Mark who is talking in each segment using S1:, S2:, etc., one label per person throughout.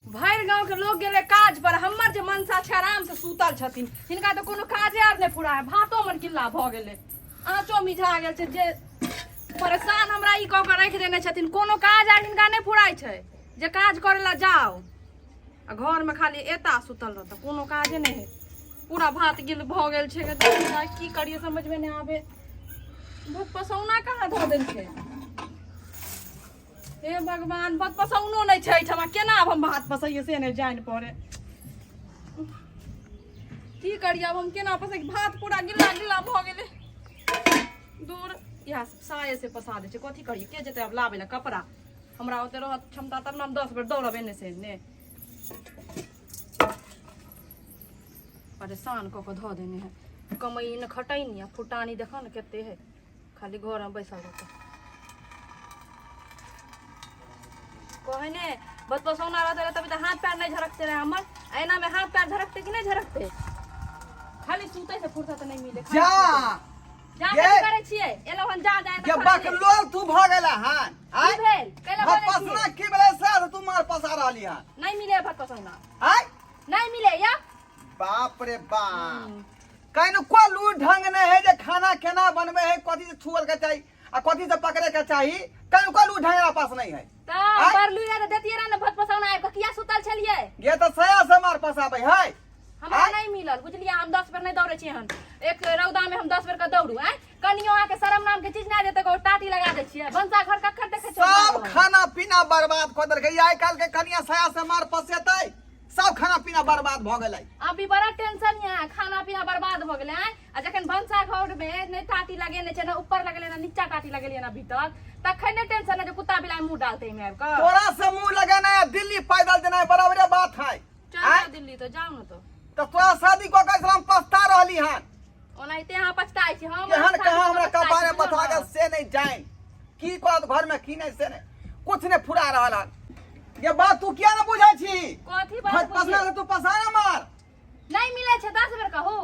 S1: भरि गाँव के लोग गेलै काज पर, हमर जे मनसा छै आराम से सुतल छथिन। हिनका तऽ कोनो काजे आर नहि पूरा है। भातो हमर गिल्ला भऽ गेलै, आँचो मिझा गेल छै। जे परेशान हमरा ई कऽ के राखि देने छथिन, कोनो काज आर हिनका नहि फुराइ छै जे काज करै लए जाउ। आ घरमे खाली एता सुतल रहता, कोनो काजे नहि है। पूरा भात गिल भऽ गेल छै। की करियै समझमे नहि आबे। भूख पसौना कहाँ धऽ देल छै? हे भगवान, भात पसौनो नहि छै एहिठमा। केना आब हम भात पसैयै से नहि जानि पड़े। की करियै आब हम? केना पसै? भात पूरा गिल्ला गिल्ला भऽ गेलै। दूर, इएह साये से पसा दै छै। कथी करियै? के जेतै आब लाबै लए कपड़ा? हमरा ओते रहत क्षमता तब ने हम 10 बेर दौड़ब एने से एने। परेशान कऽ कऽ धऽ देने है। कमैनी ने खटैनी आ फुटानी देखऽ ने कते है, खाली घरमे बैसल रहतै। कहै ने बतपसौना रहते रहे तभी तऽ हाथ पैर नहि झरकते रहे हमर। एना में हाथ पैर झरकते कि नहि झरकते? खाली सुतै से फुर्सत नहि मिले, खाली
S2: जा
S1: सुतै। जा।
S2: ये।
S1: कथी करै छियै? एलहुँ हन, जा जा।
S2: के बकलोल तू भऽ गेला हन?
S1: की
S2: आय
S1: भेल? कैला
S2: भात
S1: बजै
S2: पसना
S1: छियै?
S2: की भेलै से तू मार पसा रहली हन?
S1: नहि मिले भात पसौना।
S2: आय
S1: नहि मिले या।
S2: बाप रे बाप, कनिको लू ढंग नहि है जे खाना केना बनबै है, कथी से छुअल के चाही आ कथी से पकड़े के चाही, कनिको लू ढंग हमरा पास नहीं है।
S1: तऽ
S2: आय?
S1: बरलू या तऽ देतियै रहे ने भात पसौना। आबि कऽ किया सुतल छलियै?
S2: ये तऽ सया से मार पसाबै है।
S1: हमरा
S2: आय?
S1: नहि मिलल, बुझलियै? हम 10 बेर नहि दौड़ै छियै हन। एक रौदा में हम 10 बेर के दौड़ू? आँय, कनियो अहाँके शरम नाम के चीज नहि देतै? ककरो टाटी लगा दै छियै। भनसा घर कखन देखै छियै?
S2: सब खाना पीना बर्बाद कऽ देलकै। आइ काल्हि के कनिया सया से मार पसेतै, सब खाना पीना बर्बाद भऽ गेलै।
S1: अभी बड़ा टेंशन यऽ, खाना पीना बर्बाद भऽ गेलै। आँय, आ जखन भनसा घर में नहि टाटी लगेने छै, ने ऊपर लगेले ने नीचा टाटी लगेलियै ने अभी तक, तखन नहि टेंशन है जे कुत्ता बिलाइ मुंह डालते एहिमे आबि कऽ?
S2: तोरा से मुंह लगेनाइ आ दिल्ली पैदल जेनाइ बराबरे बात है।
S1: चल
S2: आँय?
S1: जाउ दिल्ली तऽ जाउ ने तऽ।
S2: तऽ तोरा शादी कऽ के हम पछता रहली हन।
S1: ओनाहिते अहाँ पछताइ छी। हम
S2: केहन
S1: शादी
S2: कहाँ
S1: कऽ
S2: हमरा
S1: पछताइ छी,
S2: कपारे
S1: बुझलहुँ
S2: बता
S1: ने?
S2: गेल से नहीं जान की करत घर में की नहीं, से नहीं कुछ नहीं फुरा रहल हन। ये बात तू किया ना बुझै छी?
S1: कथी बात
S2: भात पसना
S1: बुझियै?
S2: से तू पसारा मार।
S1: नहीं मिलै छै, 10 बेर कहू।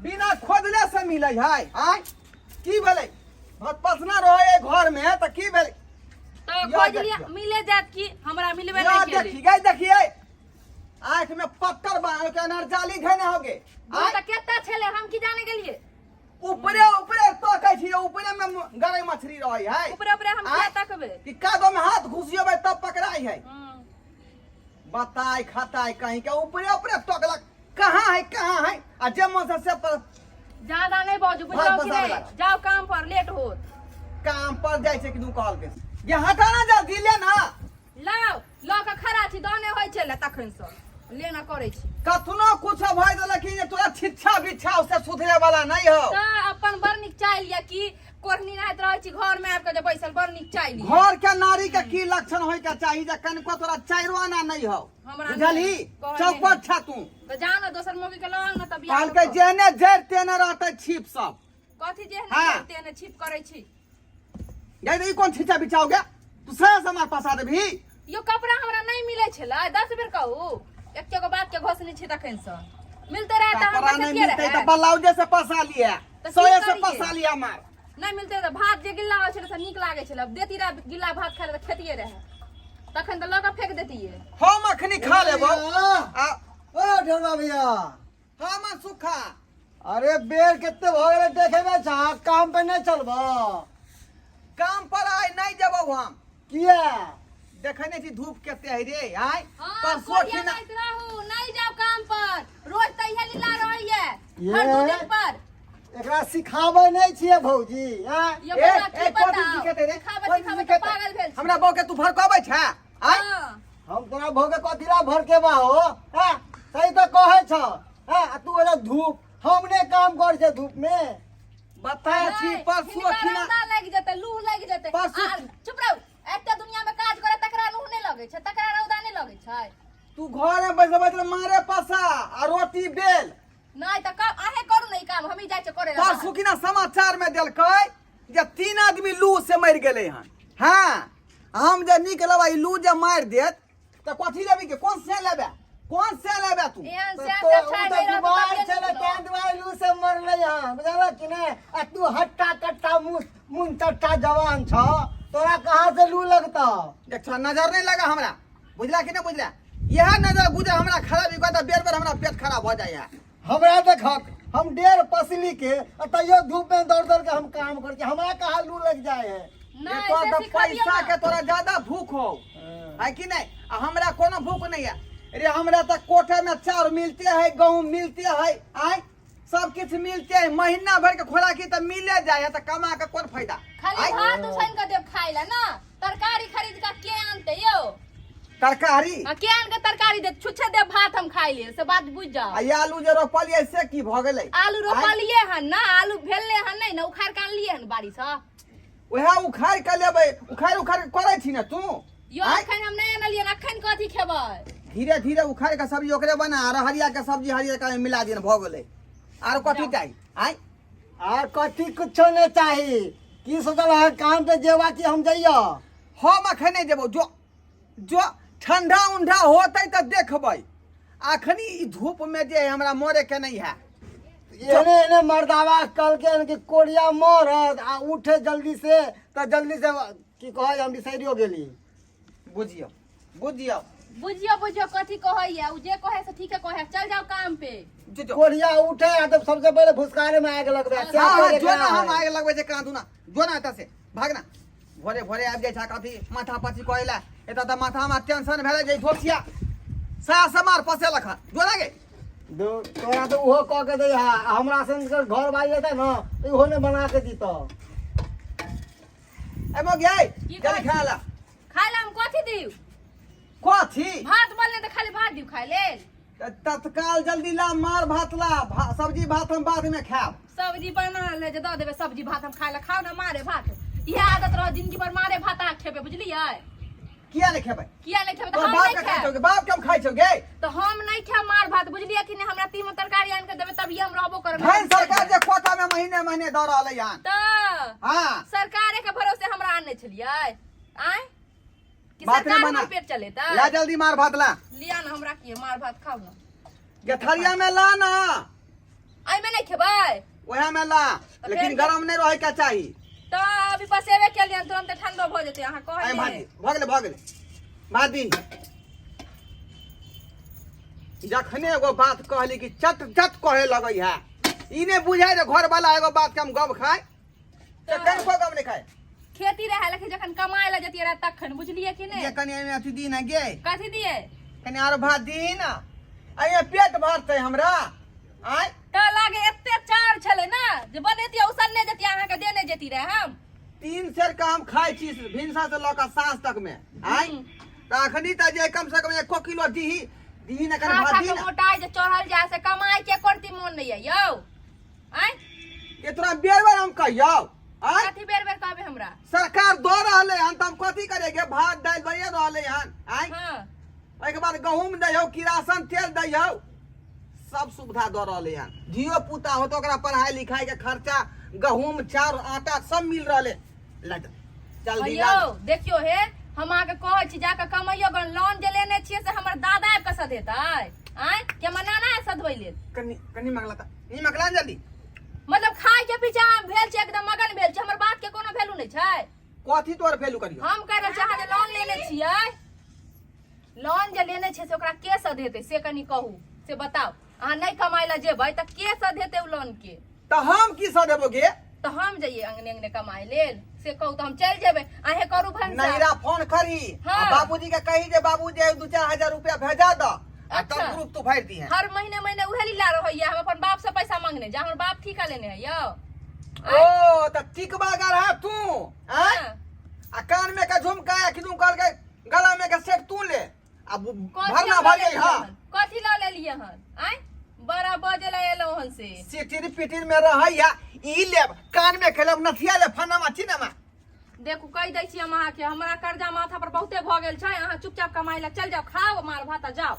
S2: बिना खोदले से मिलै है? आय, की भेलै? भात पसना रहे घर में तऽ की भेलै?
S1: तऽ
S2: या
S1: खोज लिअ,
S2: देखियौ।
S1: मिले जायत की। हमरा मिलबे
S2: या
S1: नहीं केलै।
S2: देखी गई, देखिए आंख में पत्थर बांध के अनर्जाली घेने होगे।
S1: दूर
S2: आय
S1: तऽ केते छलै, हम की जाने गेलियै?
S2: ऊपरे ऊपरे तकै छी, ऊपरे में गरई मछली रहे है।
S1: ऊपरे ऊपरे हम
S2: आय?
S1: किया तकबै?
S2: कि कादो में हाथ घुसिएबै तब पकड़ाई है। बताय खताय कहीं के ऊपरे ऊपरे तकलक, कहाँ है कहाँ है, आ जे मन से से पर।
S1: ज्यादा नहीं बाजू,
S2: भात
S1: बुझलहुँ कि
S2: बसाबै
S1: नहीं?
S2: लागल।
S1: जाओ काम पर, लेट होत।
S2: काम पर जाइ छै कि दू कहल के ये हटा ना जल्दी ले ना।
S1: लाओ, लऽ कऽ खड़ा छी, दने होइ छै ले तखन से लेना करै छी।
S2: कथनो कुछ भय देलक कि जे तोरा छिच्छा बिच्छा से सुधरे वाला नहीं हो।
S1: तऽ अपन बड़ नीक चालि यऽ कि कोढ़नी नाहैत रहै छी, घर में आबि कऽ जे बैसल बड़ नीक चालि यऽ।
S2: घर के नारी के की लक्षण होय के चाही जे कनिको तोरा चाइरो आना नहीं हो।
S1: हमरा
S2: बुझलही?
S1: नहि, कहने
S2: चौपट छा तू।
S1: तऽ जा ने दोसर मौगी के लऽ आउ ने तऽ बियाह
S2: कहलकै
S1: कऽ कऽ।
S2: जेहने जड़ि तेने रहतै छिप सब।
S1: कथी जेहने
S2: हाँ।
S1: जड़ि तेहने छिप करै छी?
S2: गई, ई कोन छिछा बिछा हो गया? तू सही से हमार फंसा देबही।
S1: यो कपड़ा हमरा नहीं मिलै छलै, 10 बेर कहू। एके गो बात के घोसने छी तखन से। मिलते रहे तऽ हम
S2: कपड़ा नहीं
S1: बचतिये
S2: मिलते
S1: रहे।
S2: तो ब्लाउजे से फंसा लिया।
S1: तऽ की
S2: सोए से
S1: करियै?
S2: फंसा लिया मार।
S1: नहीं मिलते तऽ भात जे गिल्ला होइ छलै से नीक लागै छलै। देती रहे गिल्ला भात खाय लए तऽ खेतिये रहे, तखन तऽ लऽ कऽ फेंक देतिये।
S2: हम अखनी खा लेबो। आ
S3: ओ ढोलवा भैया।
S2: हाँ मन सुखा।
S3: अरे बेर कते भऽ गेलै देखेबे छा, काम पे नहीं चलबो?
S2: काम पर आइ नहीं जेबो हम।
S3: किया?
S2: देखै नहीं छी धूप कते है रे आइ?
S1: हाँ,
S2: परसो
S1: कोरिया
S2: खिना
S1: नाइत रहू, नहीं जाओ काम पर। रोज तऽ इहे लीला रहैये
S3: ये।
S1: हर 2 दिन पर।
S3: एकरा सिखाबै नहीं छियै भौजी, आँय?
S1: यो
S2: ए,
S1: बौआ की
S2: ए, कथी
S1: बताउ?
S2: सिखेतै रे?
S1: सिखाबै
S2: कथी
S1: सिखाबै तऽ
S2: सिखेतै?
S1: पागल भेल छी।
S2: हमरा बहू के तू भड़कबै छै आइ?
S1: हाँ।
S3: हम तोरा भौके कथी ला भड़केबा हो? आँय? सही तऽ कहै छ, आँय? आ तू एला धूप, हम नहि काम करै छियै धूप में।
S2: बता छी
S1: नहि,
S2: परसो
S1: हिनका
S2: खिना
S1: रौदा लागि जेतै, लूह लागि जेतै। चुप रहू। एते दुनिया में काज करे तकरा लूह नहि लगै छै, तकरा रौदा नहि लगै छै?
S2: तू घर में बैसल बैसल मारे पसा आ रोटी बेल।
S1: नहि तऽ कब अहे करू ने ई काम, हमही जाइ छियै करे लए
S2: परसू
S1: बाहर।
S2: किना समाचार में देलकै जे 3 आदमी लू से मरि गेलै हन। हाँ, हम जे नीक लेबै, ई लू जे मारि देत तऽ कथी लेबी के? कोन से लेबे, कोन से लेबे तू?
S1: एहन
S3: तऽ
S1: से
S3: तो
S1: से
S3: ओ
S1: छै
S3: तऽ
S1: नहि रहत
S3: बीमार
S1: तबियत
S3: छलै
S1: नीक
S3: तें दुआरे लू से मरलै हँ, बुझलक कि नहि? आ तू हट्टा कट्टा मुँह मुन चट्टा जवान छ, तोरा कहाँ से लू लगतौ?
S2: देख, तोरा नजर नहीं लगा हमरा, बुझला कि नहीं बुझला? इएह नजर गुजर हमरा खराबी कऽ बेर बेर हमरा पेट खराब भऽ जाइए।
S3: हमरा देखक हम डेढ़ पसली के आ तैयो धूप में दौड़ दौड़ के हम काम कर हमरा कहाँ लू लग जाए है।
S1: नहीं,
S2: तो
S1: से
S2: तऽ
S1: सिखलियौ
S2: पैसा
S1: ना।
S2: के तोरा ज्यादा भूख हो है कि नहीं, आ हमरा कोनो भूख नहीं है रे। हमरा तऽ कोठे में चाउर मिलते है, गहूम मिलते है, आय सब किछु मिलते है, महीना भर के खोराकी तऽ मिले जाए है, तऽ कमा के कोन फायदा?
S1: खाली
S2: आय,
S1: भात उसैन के देब खाइ ला ना, तरकारी खरीद के के आनते यौ?
S2: तरकारी
S1: आ के आन के तरकारी देत? छुच्छे देब भात हम खाइ लेल, से बात बुझ जाओ।
S2: आ ई आलू जे रोपलियै से की भऽ गेलै?
S1: आलू रोपलिए हन ना, आलू भेलले हन नहीं ना, उखाड़ के आनलिए हन बाड़ी से।
S2: उएह उखाड़ि के लेबै, उखाड़ि उखाड़ि के करै छी ने तू?
S1: यो
S2: आँय?
S1: अखन हम नहीं आनलिए, अखन कथी खेबै?
S2: धीरे धीरे उखाड़ि के सब्जी ओकरे बना, आर हरिया के सब्जी हरियर के मिला दियन, भऽ गेलै। आर कथी चाही? आँय,
S3: आर कथी? कुछो नहीं चाही। की सोचल है, काम पे जेबा कि हम जइयो?
S2: हम अखन नहि जेबौ। जो जो ठंडा उंडा होतै तऽ देखबै, अखनी ई धूप में जे हमरा मरे के नहीं है।
S3: एने एने मर्दावा कल के कि कोरिया मरद आ उठे जल्दी से तऽ जल्दी से की कहै, हम बिसरियो गेली।
S2: बुझियौ बुझियौ।
S1: बुझियो बुझियो कथी कहैया उ? जे कहे से ठीके कहे, चल जाओ काम पे।
S2: जो जो।
S3: कोरिया उठे आ तब सबसे पहले भुसकारे में आग लगबे।
S2: हाँ हाँ, जो ना हम आग लगबै छै कहाँ दूना। जो ना एतऽ से भागना, भोरे भोरे आबि जाइ छै कथी माथा पची करै लए। एतऽ तऽ माथा हमरा टेंशन भेलै जे धोसिया साया समार पसेलक हन। जो ना गे।
S3: तोरा तऽ ओहो कऽ के दै है, आ हमरा सन के घर बारी रहता न तऽ इहो नहि बना के दितऽ।
S2: ए मोगियै,
S1: की
S2: जल्दी
S1: कहै
S2: खा ला।
S1: खाय ला हम कथी दिउ?
S2: कथी?
S1: भात बनले तऽ खाली भात दिउ खाय लेल?
S2: तऽ तत्काल जल्दी ला, मार भात ला, सब्जी भात हम बाद में खायब।
S1: सब्जी बनल है जे दऽ देबै सब्जी भात हम खाय ला? खाउ ना मारे भात। इएह आदत रह जिंदगी भर, मारे भात अहाँ खेबै, बुझलियै?
S2: किया नहि खेबै?
S1: किया नहि खेबै? तऽ
S2: तोहर
S1: हम
S2: बाप
S1: नहि
S2: के खाइ
S1: खायब।
S2: छौ? बाप के हम खाइ छौ गे?
S1: तऽ हम नहि खायब मार भात, बुझलियै कि नहि? हमरा तीमन तरकारी आनि कऽ देबै तभिए हम रहबो करब।
S2: धन सरकार जे कोटा में महीने महीने दऽ रहलै हन।
S1: तऽ
S2: हाँ,
S1: सरकारे के भरोसे हमरा आनने छलियै आँय कि
S2: बात
S1: सरकार
S2: नहि बना।
S1: हमर पेट चलेतै?
S2: ला जल्दी मार भात ला।
S1: लिया ना, हमरा की है, मार भात खाउ ना।
S2: गे थरिया में ला ना।
S1: एहिमे नहि खेबै?
S2: ओहे में ला,
S1: तऽ
S2: लेकिन
S1: फेर
S2: गरम नहि रहे के चाही।
S1: तऽ अभी पसेबे केलियन, तुरंत ठंडो भऽ जेतै। अहाँ
S2: आइ
S1: कहै
S2: भात दी। भऽ गेलै, भऽ गेलै, भात दी। जखने एगो बात कहली कि चट चट कहे लगै है, ई नहि बुझाय जे घरवाला एगो बात के हम गप खाय तऽ कनिको गप नहि खाय।
S1: खेती रहे, लेकिन जखन कमाय लए जतियै रहे तखन, बुझलियै कि
S2: ये
S1: नहि?
S2: कनि एहिमे अथी दी ने गे।
S1: कथी दियै?
S2: कनि आरो भात दी ने, एहिमे पेट भरतै हमरा? आँय,
S1: तऽ लागे एते चार छलै ने जे बनेतियै उसनने जतियै, अहाँके देने जेती रहे हम।
S2: 3 सेर के हम खाइ छी भिनसर से लऽ कऽ साँझ तक में। आँय, तऽ अखनी तऽ जे कम से कम 1 किलो दीही, दीही ने कनि
S1: खा
S2: भात
S1: खा
S2: दी
S1: के
S2: ने।
S1: मोटाइ जे चढ़ल जाय, से कमाइ के करती मोन नहि यऽ यौ? आँय,
S2: ये तोरा बेर बेर हम कहियौ? आँय,
S1: कथी बेर बेर कहबै हमरा?
S2: सरकार दऽ रहलै हन तऽ हम कथी करेगे? भात दालि दैए रहलै हन। आँय, ओहिके बाद गहूम दै हौ, किरासन तेल दै हौ, सब सुविधा दऽ रहलै हन। धियो पुता हो तऽ ओकरा पढ़ाई लिखाई के खर्चा, गहूम चाउर आटा सब मिल रहलै। ला जल्दी ला।
S1: यौ देखियौ हे, हम अहाँके कहै छी, जाकऽ कमैयो गन। लोन जे लेने छियै से हमर दादा आबि कऽ सधेतै आँय कि हमर नाना आबि सधबै लेल?
S2: कनि कनि मगला तऽ नी मगला जल्दी।
S1: मतलब खाय के पीछा अहाँ भेल छै, एकदम मगन भेल छै, हमर बात के कोनो वैल्यू नहि छै?
S2: कथी तोर वैल्यू करियो?
S1: हम कहि रहल छी, अहाँ जे लोन लेने छियै, लोन जे लेने छियै से ओकरा के सधेतै से कनि कहू, से बताउ। अहाँ नहि कमाय लए जेबै तऽ के सधेतै ओ लोन के?
S2: तऽ हम की सधेबो गे?
S1: तऽ हम जइयै अंगने अंगने कमाय लेल से कहू, तऽ हम चलि जेबै। अहें करू भनसा।
S2: नैरा फोन करी आ बाबूजी के कही जे बाबूजी 2-4 हजार रुपया भेजा द आ तब ग्रुप तू भरि दिहे।
S1: हर महीने महीने उहे लीला रहैया, हम अपन बाप से पैसा मांगने जा, हमर बाप ठीका लेने है यौ।
S2: ओ तऽ टिकबा गढ़ा तू आँय?
S1: हाँ।
S2: आ कान में के झुमका आ किदू कहलकै गला में के सेट तू ले आ
S1: कथी
S2: भरना
S1: हम लऽ
S2: भर गई।
S1: लेलियै
S2: हाँ।
S1: हन? कथी लऽ लेलियै हन? आँय, बड़ा बजे लए एलहुँ हन से।
S2: सिटिर पिटिर में रहैया, ई लेब, कान में के लेब, नथिया लेब, फनामा चिनामा।
S1: देखू, कहि दै छी हम अहाँके, हमरा कर्जा माथा पर बहुते भऽ गेल छै। अहाँ चुपचाप कमाइ लए चलि जाउ, खाउ मार भात आ जाउ।